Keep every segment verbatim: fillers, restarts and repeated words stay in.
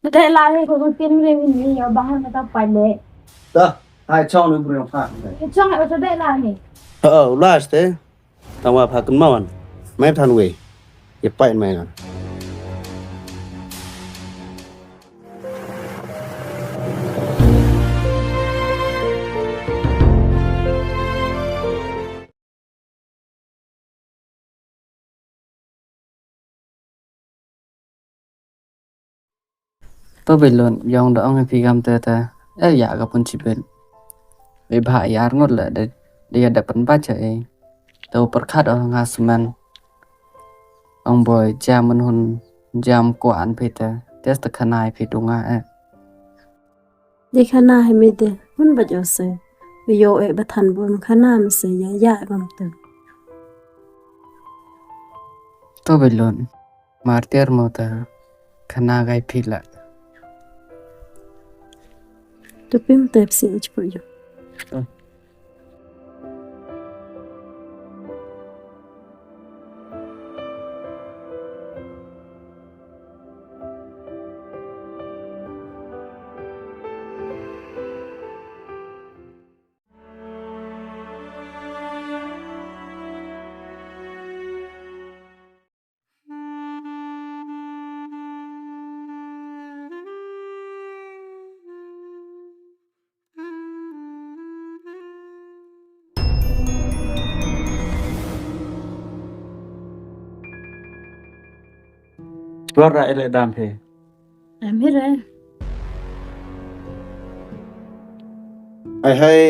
Te la ni ko ko tin re ni yo bang na ta pa le. Ta, hai chong ni bro pa. Chong ai ta de la ni. Oh, last eh. Tang wa pha kynmaw wan. Mai than wei. Ye pait mai na. To bilun, yong da ong phi kam te te. Eh, ya ka pun chibit. Be bha yar ngut le de, de ya da pan ba cha e. To pyrkhat o nga suman. Ong boi, jam mun hun, jam ko an phi te. Tes te khana phi tu nga eh. Di khana hi mi de, hun ba jo se. Yo e ba than bun khana mi se ya, ya gam tu. To bilun. Martir mo ta khana gai phi la. Tu pim tep si ich pu yo. Tuar ra ele dam phi. Em hi re. Ai hai,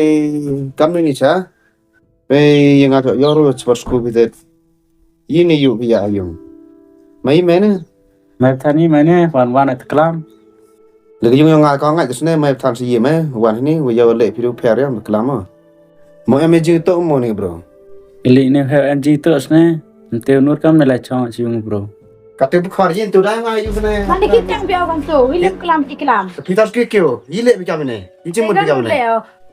kam ni ni cha. Pe, ya nga to yoru sports school bidet. Ini yu ya yung. Mai mene. Mai thani mene, wan wan at klam. Lagi yung yang nga ka nga sne mai than si ye mai, wan ni, wa ya le piru per ya klam. Mo em ji to mo ni bro. Ili ne he em ji to sne. Nte nur kam ne la chong si yung bro. Kate bukhar yin tu da nga yu sne. Mane ki chang biaw kam tu, ilem klam ki klam. Pitas ki kyo, ile bi kam ne. Iji mut bi kam ne.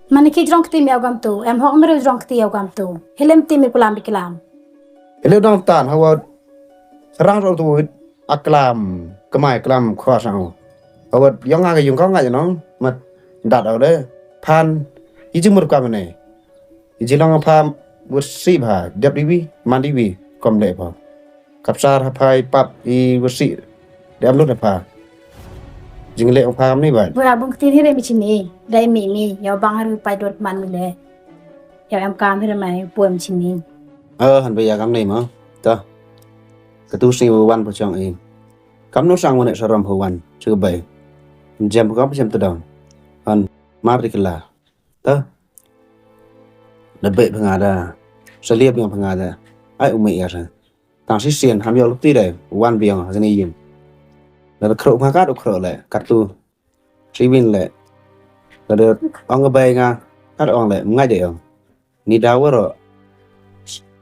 Mane ki jrong kti mi au kam tu, em hok mi ru jrong kti au kam tu. Hilem ti mi kulam bi kilam. Hilem dong tan, hawa rang ro tu, a klam, kemai klam khwa sang u. Hawa yong nga ka yung kau nga nong, mat dat au de, phan, iji mur kam ne. Iji long pha, wut si bha, dep di wi, man di wi, kom le pha. Kapsar hapai pap i wasi. Dei am lut hapa. Jingle ong pha kam ni bai. Bra bung ktin hi re mi chini. Dai mi mi. Yow bang haru pai dot man mi le. Yow em kam hi re mai puem chini. Eh, han bai ya kam ni ma. Ta. Katu sni wan pa chong i. Kam no sang wane saram ho wan. Chu bai. Jam kam jam tadang. Han mar di kala. Ta. Da bek pha nga da. Sa liap nga pha nga da. Ai u mei ya sa. Tang si sien ham yoh luk ti dai. Wan biang ha sini yim. Da da khrok pha kat u khrok le. Kat tu. Si win le. Da da ong ka bai nga. Kat ong le. Ngai de ong. Ni da waro.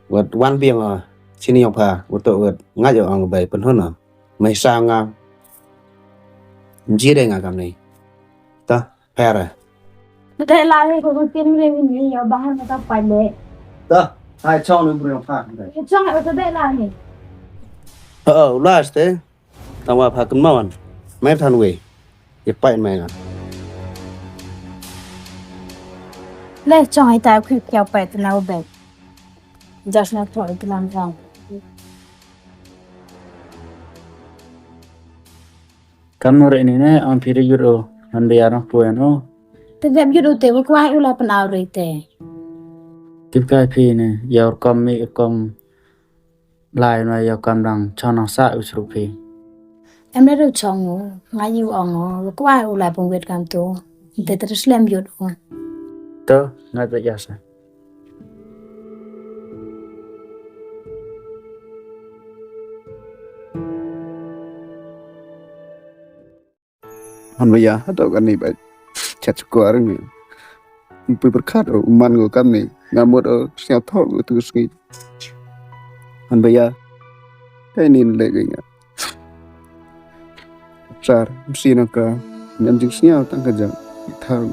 Wat wan biang ha. Sini yong pha. Wato wat ngai ong ka bai. Pynhun ha. Mai sa nga. Ji de nga kam ni. Ta. Pera. Te la ni ko ko tin re ni ni ya bang na ta pa le. Ta, hai chong ni bro pa. Chong ha ta de la ni. Oh, last eh. Tang wa pha kun mawan. Mai than we. Ye pai mai na. Le chong ai ta khu kya pai ta na u be. Just na thoi ta lang lang. Kam no re ni ne, ang phi re yur o, han be yarong puen o. Te dep yur o te, wa kwah u la pan au re te. Tip kai phi ne, yaw kom mi kom lai no yaw kam dang chong nang sa u sru phi. Em ne ru chong o, nga yu ong o, wa kwah u la pung wet kam tu. Te te slem yur o. To, nga te ya sa. Han baya, hato kani bai. Chat ko arang ni. Pui berkat o, man ko kam ni. Ngamut o, siap thok o tu sngi. Han baya. Kai ni le gaya. Sar, msi na ka, ngan jing sñiaw tang ka jang, i thang.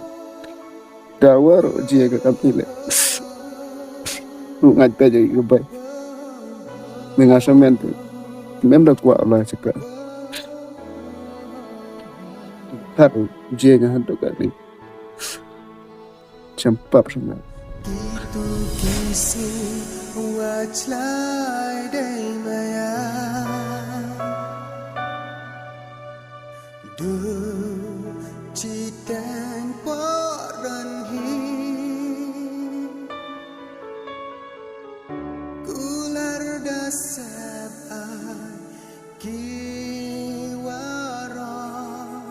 Da war o jia ka kam i le. U ngait ka jang i ka bai. Ni nga sa men tu. Mem da kwah la chaka. Har jia nga hadooh kani. Chempap sanga. Kitu kisi wa chlai dei maya. Du chiteng poran hi. Kular da sep ai ki warok.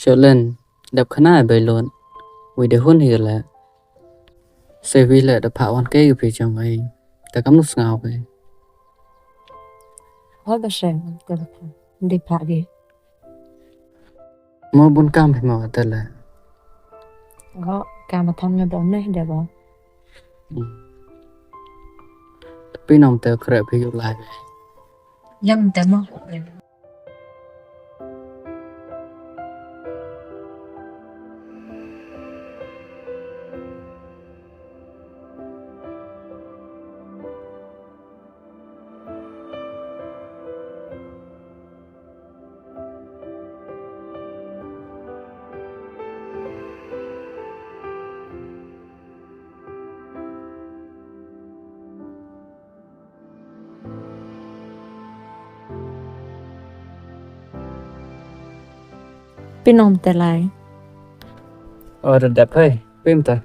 Sholin, dap khana e bai lut. Wi de hun hi le. Se wi le da pha wan ke yu phi chang ai. Ta kam nu sngaw ke. Ho da seng, ka da pha. Di pha ge. Mo bun kam hi mo ta le. Ho, kam tham na do ne de ba. Hmm. Tapi nom te kre phi yu lai. Yam te mo. Phi nom te lai. O, da dap hei, phi nom te.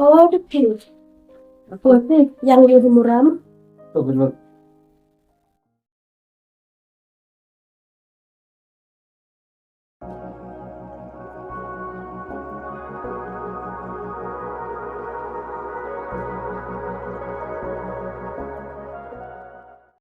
Oh, the pink. Pink, yang yu muram.